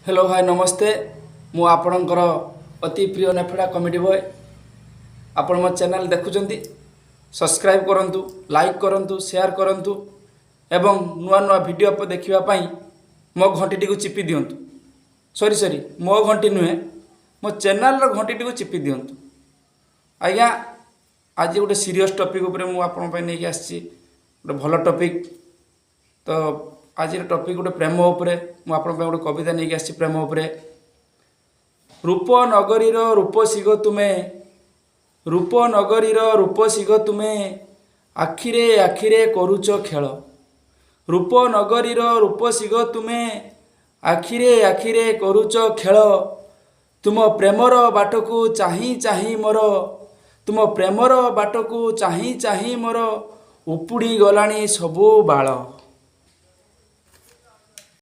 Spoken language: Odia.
ହ୍ୟାଲୋ ଭାଇ, ନମସ୍ତେ। ମୁଁ ଆପଣଙ୍କର ଅତି ପ୍ରିୟ ନେଫେଡ଼ା କମେଡ଼ି ବୟ। ଆପଣ ମୋ ଚ୍ୟାନେଲ୍ ଦେଖୁଛନ୍ତି, ସବସ୍କ୍ରାଇବ୍ କରନ୍ତୁ, ଲାଇକ୍ କରନ୍ତୁ, ସେୟାର କରନ୍ତୁ ଏବଂ ନୂଆ ନୂଆ ଭିଡ଼ିଓ ଦେଖିବା ପାଇଁ ମୋ ଘଣ୍ଟିଟିକୁ ଚିପି ଦିଅନ୍ତୁ। ସରି ସରି, ମୋ ଘଣ୍ଟି ନୁହେଁ, ମୋ ଚ୍ୟାନେଲ୍ର ଘଣ୍ଟିଟିକୁ ଚିପି ଦିଅନ୍ତୁ। ଆଜ୍ଞା, ଆଜି ଗୋଟେ ସିରିୟସ୍ ଟପିକ୍ ଉପରେ ମୁଁ ଆପଣଙ୍କ ପାଇଁ ନେଇକି ଆସିଛି, ଗୋଟେ ଭଲ ଟପିକ୍। ତ ଆଜିର ଟପିକ୍ ଗୋଟେ ପ୍ରେମ ଉପରେ। ମୁଁ ଆପଣଙ୍କ ପାଇଁ ଗୋଟେ କବିତା ନେଇକି ଆସିଛି ପ୍ରେମ ଉପରେ। ରୂପ ନଗରୀର ରୂପସୀ ଗୋ ତୁମେ, ରୂପ ନଗରୀର ରୂପସୀ ଗୋ ତୁମେ, ଆଖିରେ ଆଖିରେ କରୁଛ ଖେଳ। ରୂପ ନଗରୀର ରୂପସୀ ଗୋ ତୁମେ, ଆଖିରେ ଆଖିରେ କରୁଛ ଖେଳ। ତୁମ ପ୍ରେମର ବାଟକୁ ଚାହିଁ ଚାହିଁ ମୋର, ତୁମ ପ୍ରେମର ବାଟକୁ ଚାହିଁ ଚାହିଁ ମୋର ଉପୁଡ଼ି ଗଲାଣି ସବୁ ବାଳ।